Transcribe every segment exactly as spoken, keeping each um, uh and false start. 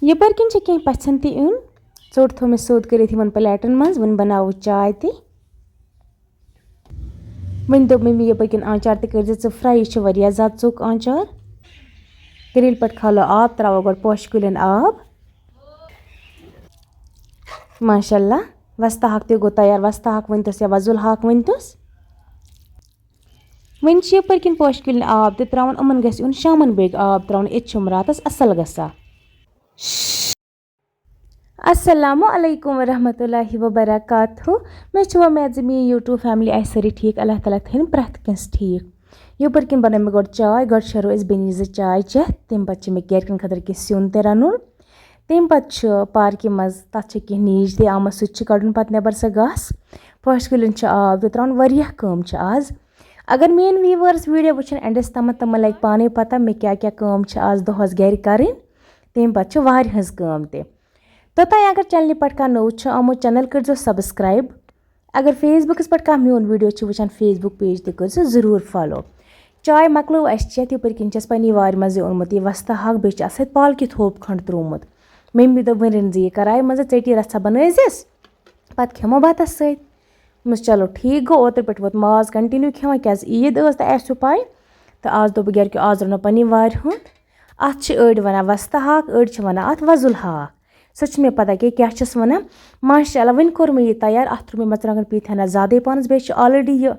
یَپٲرۍ کِنۍ چھِ کینٛہہ پَژھٮ۪ن تہِ یُن۔ ژوٚٹ تھٲو مےٚ سیوٚد کٔرِتھ یِمَن پلیٹَن منٛز، وۄنۍ بَناوو چاے تہِ۔ وۄنۍ دوٚپ مٔمی، یَپٲرۍ کِنۍ آنٛچار تہِ کٔرۍزِ ژٕ fry، یہِ چھُ واریاہ زیادٕ ژوٚک آنٛچار۔ کریٖلۍ پٮ۪ٹھ کھالو آب، ترٛاوو گۄڈٕ پوشہِ کُلٮ۪ن آب۔ ماشاء اللہ، وۄستہٕ ہاکھ تہِ گوٚو تیار۔ وۄستہٕ ہاکھ ؤنۍتَس یا وۄزُل ہاکھ ؤنۍتَس۔ وۄنۍ چھِ یَپٲرۍ کِنۍ پوشہِ کُلٮ۪ن آب تہِ ترٛاوُن، یِمَن گژھِ یُن شامَن بیٚیہِ آب ترٛاونہٕ، ییٚتہِ چھُ یِم راتَس اَصٕل گژھان۔ السلام علیکم ورحمۃ اللہ وبرکاتہ۔ مےٚ چھِ وۄمید زِ میٛٲنۍ YouTube family آسہِ سٲری ٹھیٖک۔ اللہ تعالیٰ تھٲیِن پرٛٮ۪تھ کٲنٛسہِ ٹھیٖک۔ یَپٲرۍ کِنۍ بَنٲو مےٚ گۄڈٕ چاے، گۄڈٕ شیرو أسۍ بیٚنہِ زٕ چاے چٮ۪تھ، تَمہِ پَتہٕ چھِ مےٚ گَرِکٮ۪ن خٲطرٕ کینٛہہ سیُن تہِ رَنُن۔ تَمہِ پَتہٕ چھُ پارکہِ منٛز، تَتھ چھِ کینٛہہ نیٖج تہِ آمٕژ، سُہ تہِ چھُ کَڑُن پَتہٕ نٮ۪بَر سُہ گاسہٕ۔ پوشہِ کُلٮ۪ن چھُ آب تہِ ترٛاوُن، واریاہ کٲم چھِ آز۔ اگر میٛٲنۍ viewers video وٕچھَن endس تامَتھ، تِمَن لَگہِ پانَے پَتہ مےٚ کیٛاہ کیٛاہ کٲم چھِ آز دۄہَس گَرِ کَرٕنۍ۔ تَمہِ پَتہٕ چھِ واریاہَس کٲم تہِ۔ توٚتام اگر channelہِ پٮ۪ٹھ کانٛہہ نوٚو چھُ آمُت، channel کٔرۍزیو subscribe۔ اگر Facebookس پٮ۪ٹھ کانٛہہ میون video چھُ وٕچھان، Facebook page تہِ کٔرۍزیو ضروٗر follow۔ چاے مۄکلٲو اَسہِ چٮ۪تھ، یَپٲرۍ کِنۍ چھَس پنٛنہِ وارِ منٛزٕے اوٚنمُت یہِ وۄستہٕ ہاکھ، بیٚیہِ چھِ اَتھ سۭتۍ پالکہِ تھوپ کھنٛڈ ترٛوومُت۔ مٔمی دوٚپ، "وۄنۍ رٔنۍ زِ یہِ کَرایہِ منٛزٕ ژیٚٹی رَژھا بَنٲوزٮ۪س، پَتہٕ کھٮ۪مو بَتَس سۭتۍ۔" دوٚپمَس، "چلو ٹھیٖک گوٚو۔" اوترٕ پٮ۪ٹھ ووت ماز continue کھٮ۪وان، کیٛازِ عیٖد ٲس تہٕ اَسہِ چھُ پَے۔ تہٕ آز دوٚپُکھ گَرِکیو، "آز رَنو پنٛنہِ وارِ ہُنٛد۔" اَتھ چھِ أڑۍ وَنان وۄستہٕ ہاکھ، أڑۍ چھِ وَنان اَتھ وۄزُل ہاکھ۔ سۄ چھِ مےٚ پَتہ کہِ کیٛاہ چھَس وَنان۔ ماشاء اللہ، وۄنۍ کوٚر مےٚ یہِ تیار۔ اَتھ ترٛوو مےٚ مَرژٕوانٛگَن پیٖتۍ ہَنا زیادَے پَہنَس۔ بیٚیہِ چھُ already یہِ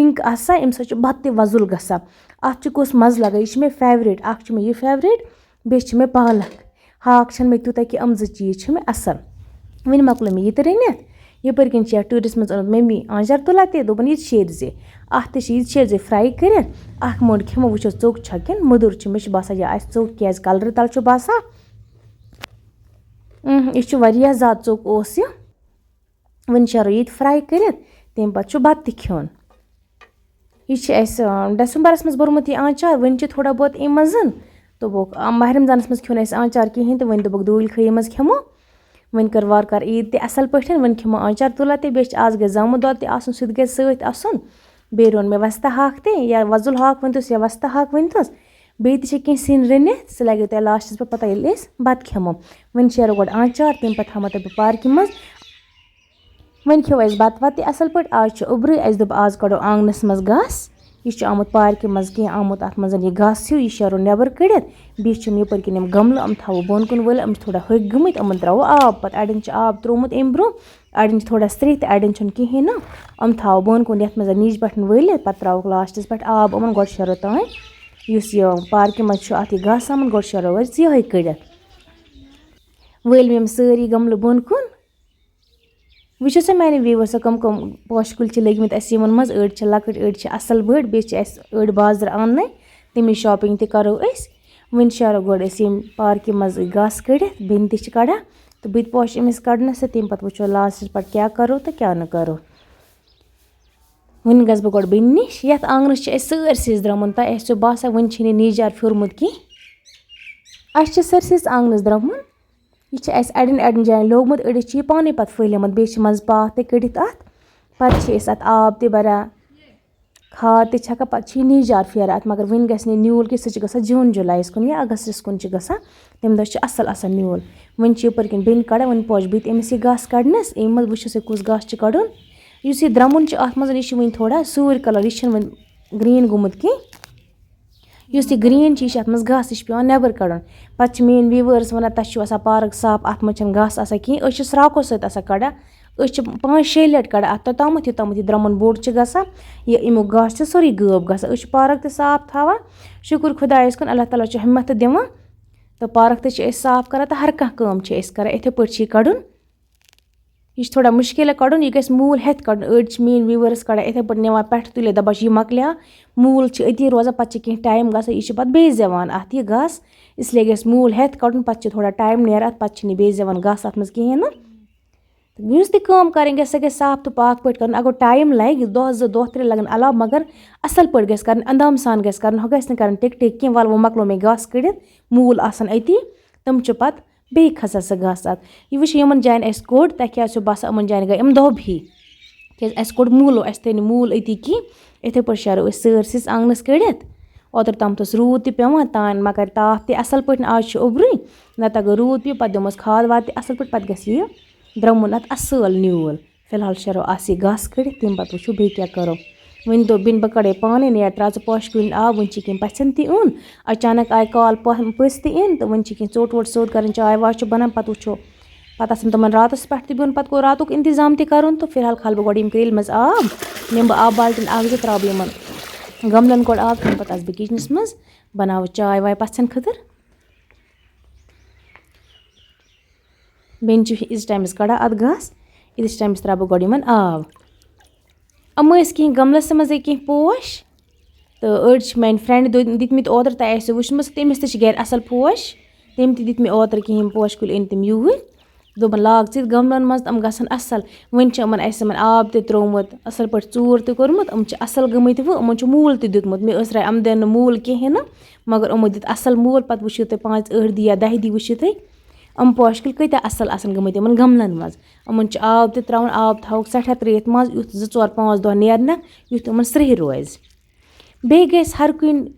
pink آسان، اَمہِ سۭتۍ چھُ بَتہٕ تہِ وۄزُل گژھان۔ اَتھ چھُ کُس مَزٕ لَگان۔ یہِ چھِ مےٚ favourite۔ اَکھ چھُ مےٚ یہِ favourite، بیٚیہِ چھِ مےٚ پالک۔ ہاکھ چھَنہٕ مےٚ تیوٗتاہ کینٛہہ، یِم زٕ چیٖز چھِ مےٚ اَصٕل۔ وۄنۍ مۄکلو مےٚ یہِ تہِ رٔنِتھ۔ یَپٲرۍ کِنۍ چھِ یَتھ ٹوٗرِس منٛز اوٚنمُت مٔمی آنٛجر تُلا تہِ، دوٚپُن، "یہِ تہِ شیرزِ۔ اَتھ تہِ چھِ یہِ تہِ شیرزِ fry کٔرِتھ۔ اَکھ مٔنٛڈ کھٮ۪مو، وٕچھو ژوٚک چھا کِنہٕ مٔدٕر چھِ۔" مےٚ چھِ باسان، یہِ آسہِ ژوٚک، کیٛازِ colourٕے تَلہٕ چھُ باسان۔ اۭں، یہِ چھُ واریاہ زیادٕ ژوٚک اوس یہِ۔ وۄنۍ شیرو یہِ تہِ fry کٔرِتھ، تَمہِ پَتہٕ چھُ بَتہٕ تہِ کھیوٚن۔ یہِ چھِ اَسہِ، آ، ڈسمبرس منٛز بوٚرمُت یہِ آنٛچار، وۄنۍ چھِ تھوڑا بہت اَمہِ منٛز۔ دوٚپُکھ، آ، ماہِ رمضانس منٛز کھیوٚو نہٕ اَسہِ آنٛچار کِہیٖنۍ تہٕ وۄنۍ دوٚپُکھ، دوٗلۍ خٲہی منٛز کھٮ۪مو۔ وۄنۍ کٔر وارٕ کارٕ عیٖد تہِ اَصٕل پٲٹھۍ، وۄنۍ کھٮ۪مو آنٛچار تُلا تہِ۔ بیٚیہِ چھِ آز گژھِ زامُت دۄد تہِ آسُن، سُہ تہِ گژھِ سۭتۍ آسُن۔ بیٚیہِ روٚن مےٚ وۄستہٕ ہاکھ تہِ، یا وۄزُل ہاکھ ؤنۍتَس یا وۄستہٕ ہاکھ ؤنۍتَس۔ بیٚیہِ تہِ چھِ کینٛہہ سِنۍ رٔنِتھ، سُہ لَگیو تۄہہِ lastس پٮ۪ٹھ پَتہ، ییٚلہِ أسۍ بَتہٕ کھٮ۪مو۔ وۄنۍ شیرو گۄڈٕ آنٛچار، تَمہِ پَتہٕ تھاومو تۄہہِ بہٕ پارکہِ منٛز۔ وۄنۍ کھیوٚو اَسہِ بَتہٕ وَتہٕ تہِ اَصٕل پٲٹھۍ۔ آز چھُ اوٚبرُے، اَسہِ دوٚپ، آز کَڑو آنٛگنَس منٛز گاسہٕ۔ یہِ چھُ آمُت پارکہِ منٛز کینٛہہ آمُت، اَتھ منٛز یہِ گاسہٕ ہیوٗ، یہِ شیرو نٮ۪بَر کٔڑِتھ۔ بیٚیہِ چھِ یِم یَپٲرۍ کِنۍ یِم گملہٕ، یِم تھاوو بۄن کُن وٲلۍ، یِم چھِ تھوڑا ۂکۍ گٔمٕتۍ، یِمَن ترٛاوو آب۔ پَتہٕ اَڑٮ۪ن چھِ آب ترٛوومُت اَمہِ برٛونٛہہ، اَڑٮ۪ن چھِ تھوڑا سرٛیٚہہ تہٕ اَڑٮ۪ن چھُنہٕ کِہیٖنۍ نہٕ۔ یِم تھاوو بۄن کُن یَتھ منٛز نِچ پٮ۪ٹھ وٲلِتھ، پَتہٕ ترٛاووکھ lastس پٮ۪ٹھ آب یِمَن۔ گۄڈٕ شیرو تام، یُس یہِ پارکہِ منٛز چھُ، اَتھ یہِ گاسہٕ آمُت، گۄڈٕ شیرو أسۍ یِہوٚے کٔڑِتھ۔ وٲلۍ مےٚ یِم سٲری گملہٕ بۄن کُن۔ وٕچھِو سا میانہِ viewers، کم کم پوشہِ کُلۍ چھِ لٔگۍ مٕتۍ اَسہِ یِمن منٛز۔ أڑۍ چھِ لۄکٕٹۍ، أڑۍ چھِ اَصٕل بٔڑۍ، بیٚیہِ چھِ اَسہِ أڑۍ بازرٕ اَننَے، تَمِچ shopping تہِ کَرو أسۍ۔ وٕنہِ شیرو گۄڈٕ أسۍ ییٚمہِ پارکہِ منٛز گاسہٕ کٔڑِتھ، بیٚنہِ تہِ چھِ کَڑان تہٕ بہٕ تہِ پوشہِ أمِس کَڑنَس تہٕ تَمہِ پَتہٕ وٕچھو lastس پٮ۪ٹھ کیٛاہ کَرو تہٕ کیٛاہ نہٕ کَرو۔ وٕنہِ گژھٕ بہٕ گۄڈٕ بیٚنہِ نِش۔ یَتھ آنٛگنَس چھِ اَسہِ سٲرسٕے درٛمُن، تۄہہِ آسیو باسان وٕنہِ چھِنہٕ یہِ نیجار پھیوٗرمُت کینٛہہ۔ اَسہِ چھِ سٲرسٕے آنٛگنَس درٛمُن۔ یہِ چھُ اَسہِ اَڑٮ۪ن اَڑٮ۪ن جاین لوگمُت، أڑِس چھُ یہِ پانَے پَتہٕ پھٔہلیومُت، بیٚیہِ چھِ منٛزٕ پاتھ تہِ کٔڑِتھ اَتھ۔ پَتہٕ چھِ أسۍ اَتھ آب تہِ بَران، کھاد تہِ چھَکان، پَتہٕ چھِ یہِ نیجار پھیران اَتھ، مگر وٕنہِ گژھِ نہٕ یہِ نیوٗل کینٛہہ، سُہ چھُ گژھان جوٗن جُلایَس کُن یا اَگستَس کُن چھُ گژھان، تَمہِ دۄہ چھُ اَصٕل آسان نیوٗل۔ وٕنہِ چھِ یَپٲرۍ کِنۍ بیٚنہِ کَڑان، وٕنہِ پوشہِ بہٕ تہِ أمِس یہِ گاسہٕ کَڑنَس، اَمہِ منٛز وٕچھو سا کُس گاسہٕ چھُ کَڑُن۔ یُس یہِ درٛمُن چھُ اَتھ منٛز، یہِ چھُ وٕنہِ تھوڑا سوٗرۍ colour، یہِ چھُنہٕ وٕنہِ green گوٚمُت کینٛہہ۔ یُس یہِ green چھِ، یہِ چھِ اَتھ منٛز گاسہٕ، یہِ چھِ پٮ۪وان نٮ۪بَر کَڑُن۔ پَتہٕ چھِ میٛٲنۍ viewers وَنان، "تۄہہِ چھُو آسان پارک صاف، اَتھ منٛز چھَنہٕ گاسہٕ آسان کِہیٖنۍ۔" أسۍ چھِ سرٛاکو سۭتۍ آسان کَڑان، أسۍ چھِ پانٛژھ شیٚیہِ لَٹہِ کَڑان اَتھ، توٚتامَتھ یوٚتامَتھ یہِ درٛمُن بوٚڑ چھُ گژھان، یہِ اَمیُک گاسہٕ چھُ سورُے غٲب گژھان۔ أسۍ چھِ پارک تہِ صاف تھاوان، شُکُر خۄدایَس کُن، اللہ تعالیٰ چھُ ہمت تہِ دِوان، تہٕ پارک تہِ چھِ أسۍ صاف کَران، تہٕ ہر کانٛہہ کٲم چھِ أسۍ کَران۔ یِتھَے پٲٹھۍ چھِ یہِ کَڑُن۔ یہِ چھُ تھوڑا مُشکِل کَڑُن، یہِ گژھِ موٗل ہٮ۪تھ کَڑُن۔ أڑۍ چھِ میٛٲنۍ viewers کَڑان یِتھَے پٲٹھۍ، نِوان پٮ۪ٹھٕ تُلِتھ، دَپان چھِ، "یہِ مۄکلیٛاو موٗل چھِ أتی روزان، پَتہٕ چھِ کینٛہہ time گژھان، یہِ چھِ پَتہٕ بیٚیہِ زٮ۪وان اَتھ یہِ گاسہٕ۔" اس لیے گژھِ موٗل ہٮ۪تھ کَڑُن، پَتہٕ چھِ تھوڑا time نیران اَتھ، پَتہٕ چھِنہٕ یہِ بیٚیہِ زٮ۪وان گاسہٕ اَتھ منٛز کِہیٖنۍ نہٕ۔ تہٕ یُس تہِ کٲم کَرٕنۍ گژھِ، سۄ گژھِ صاف تہٕ پاک پٲٹھۍ کَرُن۔ اگر time لَگہِ، دۄہ زٕ دۄہ ترٛےٚ لَگَن علاوٕ، مگر اَصٕل پٲٹھۍ گژھِ کَرٕنۍ، اندام سان گژھِ کَرٕنۍ۔ ہُہ گژھِ نہٕ کَرٕنۍ ٹِک ٹِک کینٛہہ، وَلہٕ وۄنۍ مۄکلو مےٚ گاسہٕ کٔڑِتھ، موٗل آسَن أتی، تِم چھِ پَتہٕ بیٚیہِ کھسان سُہ گاسہٕ اَتھ۔ یہِ وٕچھ یِمَن جایَن اَسہِ کوٚڑ، تۄہہِ کیٛاہ آسیو باسان یِمَن جایَن گٔے یِم دۄب ہی؟ کیٛازِ اَسہِ کوٚڑ موٗلو، اَسہِ تھٲے نہٕ موٗل أتی کینٛہہ۔ یِتھَے پٲٹھۍ شیرو أسۍ سٲرسٕے آنٛگنَس کٔڑِتھ۔ اوترٕ تامَتھ اوس روٗد تہِ پٮ۪وان، تان ما کَرِ تاپھ تہِ اَصٕل پٲٹھۍ، آز چھُ اوٚبرُے، نَتہٕ اگر روٗد پیٚیہِ، پَتہٕ دِموس کھاد واد تہِ اَصٕل پٲٹھۍ، پَتہٕ گژھِ یہِ درٛمُن اَتھ اَصٕل نیوٗل۔ فی الحال شیرو اَس یہِ گاسہٕ کٔڑِتھ، تَمہِ پَتہٕ وٕچھو بیٚیہِ کیٛاہ کَرو۔ وۄنۍ دوٚپ بِن، بہٕ کَڑے پانَے نیٹ، ترٛاو ژٕ پوشہِ کُلٮ۪ن آب، وۄنۍ چھِ کینٛہہ پَژھٮ۪ن تہِ یُن، اچانک آیہِ کال پہ-، پٔژھۍ تہِ یِن، تہٕ وۄنۍ چھِ کینٛہہ ژوٚٹ ووٚٹ سیوٚد کَرٕنۍ، چاے واے چھُ بَنان، پَتہٕ وٕچھو۔ پَتہٕ آسَن تِمَن راتَس پٮ۪ٹھ تہِ بِہُن، پَتہٕ گوٚو راتُک اِنتظام تہِ کَرُن، تہٕ فی الحال کھالہٕ بہٕ گۄڈٕ یِم کرٛیٖلۍ منٛز آب، نِمہٕ بہٕ آب بالٹیٖن اَکھ زٕ، ترٛاوٕ بہٕ یِمَن گملَن گۄڈٕ آب، تَمہِ پَتہٕ آسہٕ بہٕ کِچنَس منٛز بَناوٕ چاے واے پَژھٮ۪ن خٲطرٕ۔ بیٚنہِ چھِ ییٖتِس ٹایمَس کَڑان اَتھ گاسہٕ، ییٖتِس ٹایمَس ترٛاوٕ بہٕ گۄڈٕ یِمَن آب۔ یِم ٲسۍ کینٛہہ گملَس منٛزٕے کینٛہہ پوش، تہٕ أڑۍ چھِ میٛانہِ فرٛٮ۪نٛڈِ دِتۍ-، دِتمٕتۍ اوترٕ، تۄہہِ آسِوٕ وٕچھمٕژ، تٔمِس تہِ چھِ گَرِ اَصٕل پوش، تٔمۍ تہِ دِتۍ مےٚ اوترٕ کینٛہہ یِم پوشہِ کُلۍ أنۍ تٔمۍ یوٗرۍ، دوٚپُن، "لاگ ژٕ یِتھ گملَن منٛز، تِم گژھن اَصٕل۔" وۄنۍ چھِ یِمَن اَسہِ یِمَن آب تہِ ترٛوومُت، اَصٕل پٲٹھۍ ژوٗر تہِ کوٚرمُت، یِم چھِ اَصٕل گٔمٕتۍ وۄنۍ، یِمَن چھُ موٗل تہِ دیُتمُت، مےٚ ٲس راے یِم دِن نہٕ موٗل کِہیٖنۍ نہٕ، مگر یِمو دیُت اَصٕل موٗل۔ پَتہٕ وٕچھِو تُہۍ پانٛژِ ٲٹھِ دۄہہِ یا دَہہِ دۄہہِ وٕچھِو تُہۍ، یِم پوشہِ کُلۍ کۭتیٛاہ اَصٕل آسَن گٔمٕتۍ یِمَن گملَن منٛز۔ یِمَن چھُ آب تہِ ترٛاوُن، آب تھاوُکھ سٮ۪ٹھاہ ترٛٲیِتھ منٛز، یُتھ زٕ ژور پانٛژھ دۄہ نیرنَکھ، یُتھ یِمَن سرٛیٚہہ روزِ۔ بیٚیہِ گژھِ ہر کُنہِ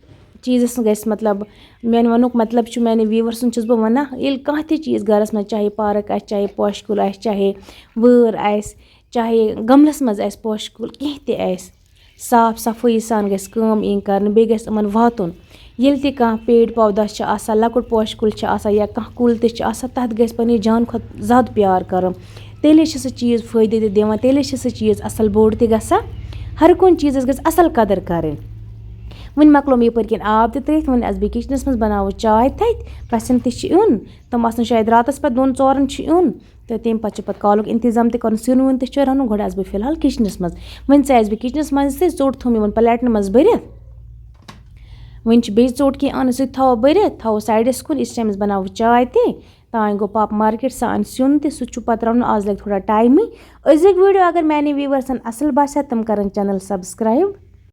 چیٖزَس گژھِ، مطلب، میٛانہِ وَنُک مطلب چھُ، میٛانہِ viewers سُنٛد چھَس بہٕ وَنان، ییٚلہِ کانٛہہ تہِ چیٖز گَرَس منٛز، چاہے پارک آسہِ، چاہے پوشہِ کُل آسہِ، چاہے وٲر آسہِ، چاہے گملَس منٛز آسہِ پوشہِ کُل، کینٛہہ تہِ آسہِ، صاف صفٲیی سان گژھِ کٲم یِنۍ کَرنہٕ، بیٚیہِ گژھِ یِمَن واتُن۔ ییٚلہِ تہِ کانٛہہ پیڑ پودا چھِ آسان، لۄکُٹ پوشہِ کُل چھِ آسان یا کانٛہہ کُل تہِ چھِ آسان، تَتھ گژھِ پنٛنہِ جان کھۄتہٕ زیادٕ پیار کَرُن۔ تیٚلے چھِ سُہ چیٖز فٲیدٕ تہِ دِوان، تیٚلے چھِ سُہ چیٖز اَصٕل بوٚڑ تہِ گژھان۔ ہر کُنہِ چیٖزَس گژھِ اَصٕل قدٕر کَرٕنۍ۔ وۄنۍ مۄکلوم یَپٲرۍ کِنۍ آب تہِ ترٛٲیِتھ، وۄنۍ اَژٕ بہٕ کِچنَس منٛز، بَناوٕ چاے تَتہِ، پَژھٮ۪ن تہِ چھِ یُن، تِم آسَن شاید راتَس پَتہٕ دۄن ژورَن چھِ یُن، تہٕ تَمہِ پَتہٕ چھُ پَتہٕ کالُک اِنتظام تہِ کَرُن، سیُن ویُن تہِ چھُ رَنُن۔ گۄڈٕ آسہٕ بہٕ فی الحال کِچنَس منٛز۔ وۄنۍ ژایَس بہٕ کِچنَس منٛز تہٕ ژوٚٹ تھوٚو مےٚ یِمَن پَلیٹَن منٛز بٔرِتھ۔ وۄنۍ چھِ بیٚیہِ ژوٚٹ کینٛہہ اَنٕنۍ، سُہ تہِ تھاوو بٔرِتھ، تھاوو سایڈَس کُن، ییٖتِس ٹایمَس بَناوو چاے تہِ۔ تام گوٚو پاپہٕ مارکیٹ، سُہ اَنہِ سیُن تہِ، سُہ تہِ چھُ پَتہٕ رَنُن، آز لَگہِ تھوڑا ٹایمٕے۔ أزیُک ویٖڈیو اگر میٛانٮ۪ن viewers-َن اَصٕل باسہِ ہا، تِم کَرَن channel subscribe۔